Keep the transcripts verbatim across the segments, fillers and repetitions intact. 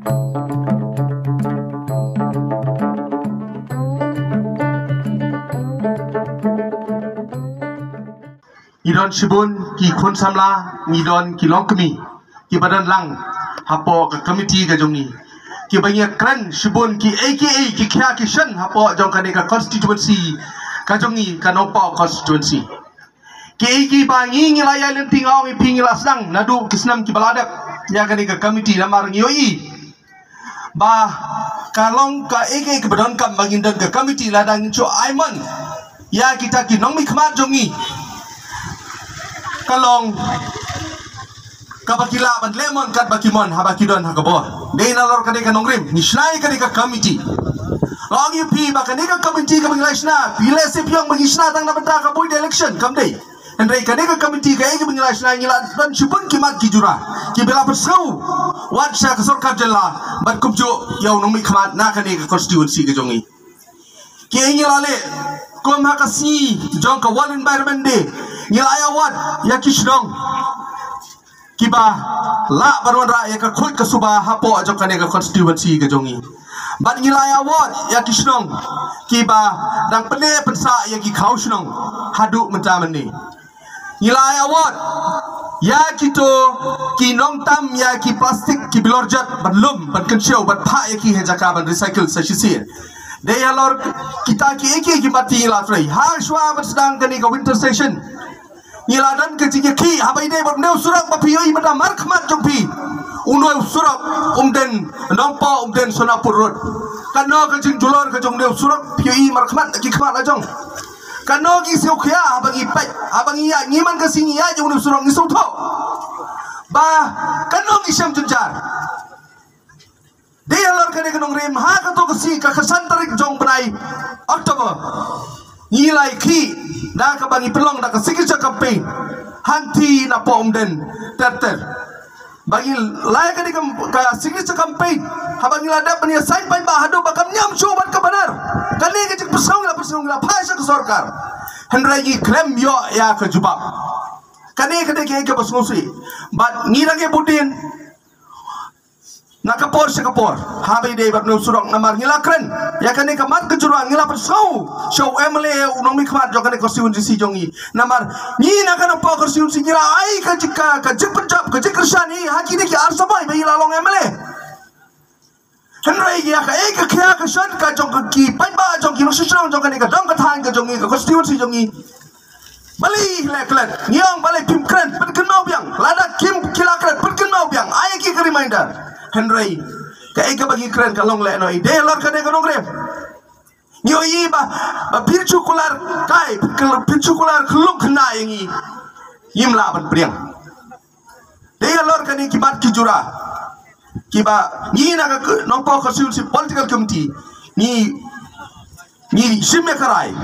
Ngi don shibun ki khun samla, ngi don ki longkmie kiba don lang hapoh ka committee ka jong ngi, kiba ngi kren shibun ki A K A ki khia ki shen hapoh jong kane ka constituency ka jong ngi, ka Nongpoh constituency. Ki A K A ba ngi, ngi la ïa lynti, nga ong ïa phi, ngi la sdang naduh ki snem kiba la dep ïa kane ka committee, namar ngi ïohi ba ka long ka A K A kaba donkam ba ngin don ka committee. Lada ngin shu ai mon ïa kita ki nongmihkhmat jong ngi, ka long kaba ki lah ban leh mon katba ki mon haba ki don ha ka bor. Dei nalor kane ka nongrim ngi shna ïa kane ka committee. Nga ong ïa phi ba kane ka committee kaba ngi la shna, phi leh sep ïong ba ngi shna tang na bynta ka void election, kam dei. Hynrei kane ka committee kaei kaba ngi la shna, ngi la don shibun ki mat ki jura kiba la pynsngew wat sha ka sorkar jylla bad kumjuh ïa u nongmihkhmat na kane ka constituency ka jong ngi. Kiei ngi la leh? Kum ha ka sngi jong ka World Environment Day, ngi la ai award ïa ki shnong kiba lah ban wanrah ïa ka khuid ka suba hapoh jong kane ka constituency ka jong ngi. Bad ngi la ai award ïa ki shnong kiba dang pynneh pynsah ïa ki khaw shnong haduh mynta mynne. Ngi la ai award ïa kito ki nongtam ïa ki plastik ki bilorjat ban lum, ban kynshew, ban phah ïa ki ha jaka ban recycle sa shisien. Dei halor kita kiei kiei ki mat ngi la trei. Ha shuwa ban sdang kane ka winter session, ngi la don ka jingïakhih haba ïadei bad une u surok ba phi ïohi mynta markhmat jong phi. Une u surok Umden, Nongpoh Umden Sonapur Road. Kano ka jingjulor ka jong une u surok, phi ïohi markhmat ki khmat la jong. Kano ngi sngewkhia haba ngi peit, haba ngi ïaid, ngi man ka sngi ngi ïaid ïa une u surok ngi sngewthuh ba kano ngi shem jynjar. Dei halor kane ka nongrim, ha kato ka sngi, ka khatsan tarik jong bnai October, ngi la ïakhih da kaba ngi pynlong da ka signature campaign hangtei na Poh Umden ter ter. Ba ngi la ïa kane ka, ka signature campaign, haba ngi la dep ban ïa sign paidbah haduh ba kam ñiam shuh bad ka banner. Kane ka jingpynsngew ngi la pynsngew, ngi la phah sha ka sorkar. Hynrei ngi khlem ïoh ïa ka jubab. Kane ka dei kaei kaba sngewsih. Bad ngi dang ïa bud dien na ka por sha ka por haba ïadei bad une u surok, namar ngi la kren ïa kane ka mat ka jura, ngi la pynsngew sha u M L A, u nongmihkhmat jong kane ka constituency jong ngi. Namar ngi na ka Nongpoh constituency ngi la ai ka jing, ka, ka jingpynjop, ka jingkyrshan ïa i ha kine ki ar samoi ba i la long M L A. Hynrei ïa kaei ka khia ka shen ka jong ki paidbah, jong ki nongshong shnong jong kane ka dong ka thaiñ ka jong ngi, ka constituency jong ngi, balei leh klet? Ngi ong balei phim kren, pynkynmaw biang. Lada kim, ki la kren, pynkynmaw biang, ai ki ka reminder. Hynrei kaei kaba ngi kren ka long lehnohei. Dei halor kane ka nongrim, ngi ïohi ba, ba phin shu kular kai, phin shu kular khyllung khynnah ïa ngi, ngim lah ban pdiang. Dei halor kane ki mat ki jura kiba ngi na ka Nongpoh Constituency Political Committee ngi, ngi shim ïa ka rai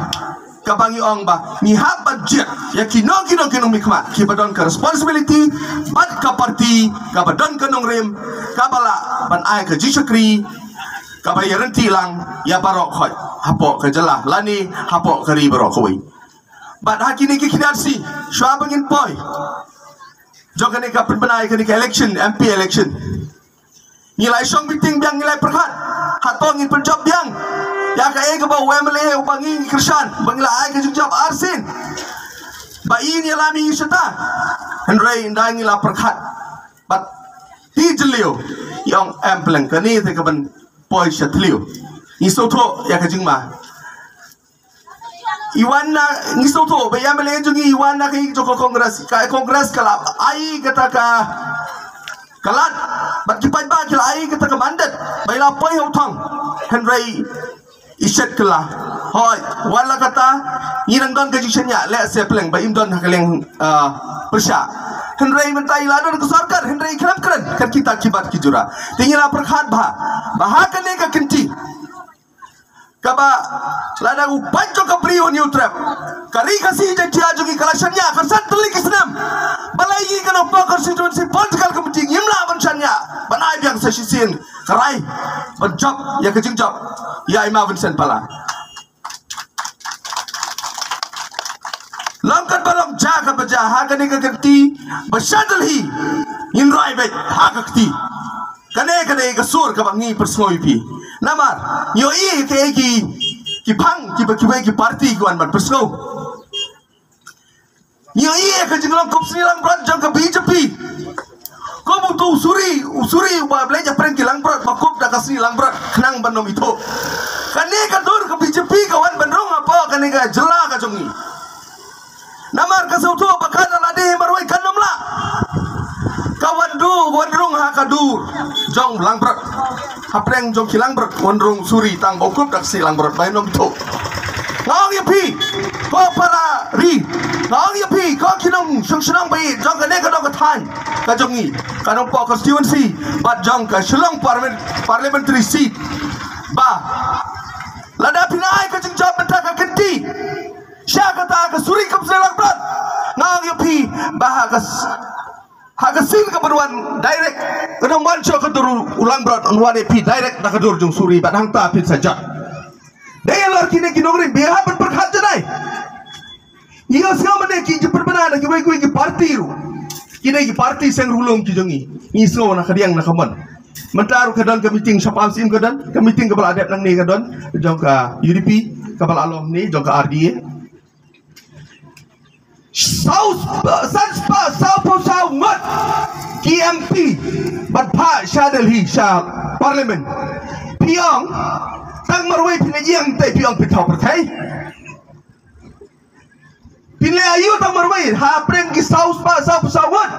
kaba ngi ong ba ngi hap ban jied ïa kino kino ki nongmihkhmat kiba don ka responsibility bad ka party kaba don ka nongrim, kaba lah ban ai ka jingshakri kaba ïaryntih lang ïa baroh khoit hapoh ka jylla lane hapoh ka ri baroh kawei. Bad ha kine ki khyndiat sngi shuwa ba ngin poi jong kane ka pynbna ïa kane ka election, M P election, ngi la ïa shong meeting biang, ngi la ïa pyrkhat. Hato ngin pynjop biang ïa kaei kaba u M L A uba ngi, ngi kyrshan ba ngi la ai ka jingjop arsien ba i ngi la mih shata? Hynrei ynda ngi la pyrkhat bad ti jylliew, ngi ong em pleng, kane te kaban poi sha thliew. Ngi sngewthuh ïa ka jingma. I wan na, ngi sngewthuh ba i M L A jong ngi i wan na ka, i jong ka Congress, ka Congress ka la ai kata ka, ka lad bad ki paidbah ki la ai kata ka mandate ba i la poi ha u thong. Hynrei i shet kylla. Hooid, wat la katta ngi dang don ka jingshaniah, lehse pleng ba im don ha ka liang, ah, pyrshah. Hynrei mynta i la don ka sorkar, hynrei i khlem kren kat kita ki mat ki jura. Te ngi la pyrkhat bha ba ha kane ka kynti kaba lada u paidbah ka briew Hynñiewtrep, ka Ri Khasi Jaiñtia jong ngi ka la shaniah khatsan tylli ki snem, balei ngi ka Nongpoh Constituency Political Committee ngim lah ban shaniah ban ai biang sa shisien ka rai ban jop ïa ka jingjop ïa i Ma Vincent Pala? Long katba long, jia katba jia, ha kane ka kynti ba sha Delhi ngin rai beit ha ka kti. Kane kane ka sur kaba ngi pyrsngew ïa phi. Namar ngi ïohi ki ki ki phang kiba kiwei ki parti ki wan ban pyrsngew. Ngi ïohi ka jinglong kup sni langbrot jong ka B J P. Kum uto u suri, u suri uba leit hapdeng ki langbrot, ba kup da ka sni langbrot khnang ban ym ithuh. Kane ka dur ka B J P ka wan ban rung hapoh kane ka jylla ka jong ngi. Namar ka sngewthuh ba ka da lade marwei kan ym lah. Ka wan dur, wan rung ha ka dur jong langbrot. Hapdeng jong ki langbrot wan rung suri tang ba u kup da ka sni langbrot ba ym ithuh. Nga ong ïa phi ko para ri, nga ong ïa phi ko ki nongshong shnong ba ïeit jong kane ka dong ka thaiñ ka jong ngi, ka Nongpoh constituency bad jong ka Shillong parliament, parliamentary seat, ba lada phi la ai ka jingjop mynta ka kynti sha kata ka suri kup sni langbrot, nga ong ïa phi ba ha ka s- ha ka sien kaba wan direct, ka dang wan sha ka dur u langbrot, un wan ïa phi direct na ka dur jong suri bad hangta phin sa jot. Dei halor kine ki nongrim ba ïa hap ban pyrkhat janai. Ngi ïohsngew mane ki jingpynbna na kiwei kiwei ki parti ruh. Kine ki parti seng ruh lum ki jong ngi. Ngi sngew na ka diang na ka mon. Mynta ruh ka don ka meeting, shaphang sim ka don ka meeting kaba la dep nangne, ka don jong ka U D P kaba la long ne jong ka R D A. Saw, san spah saw phew saw ngut ki M P bad phah sha Delhi sha parliament. Phi ong tang marwei phi la ïeng te phi ong phi thaw pyrthei. Phi la ïeng tang marwei hapdeng ki saw spah saw phew saw ngut.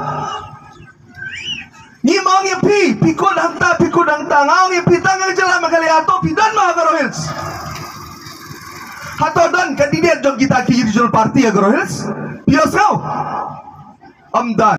Ngi ma ong ïa phi, phi kut hangta, phi kut hangta, nga ong ïa phi tang ka jylla Meghalaya to phi don ma ha Garo Hills. Hato don candidate jong kita ki regional party ha Garo Hills? Phi ïohsngew? Ym don.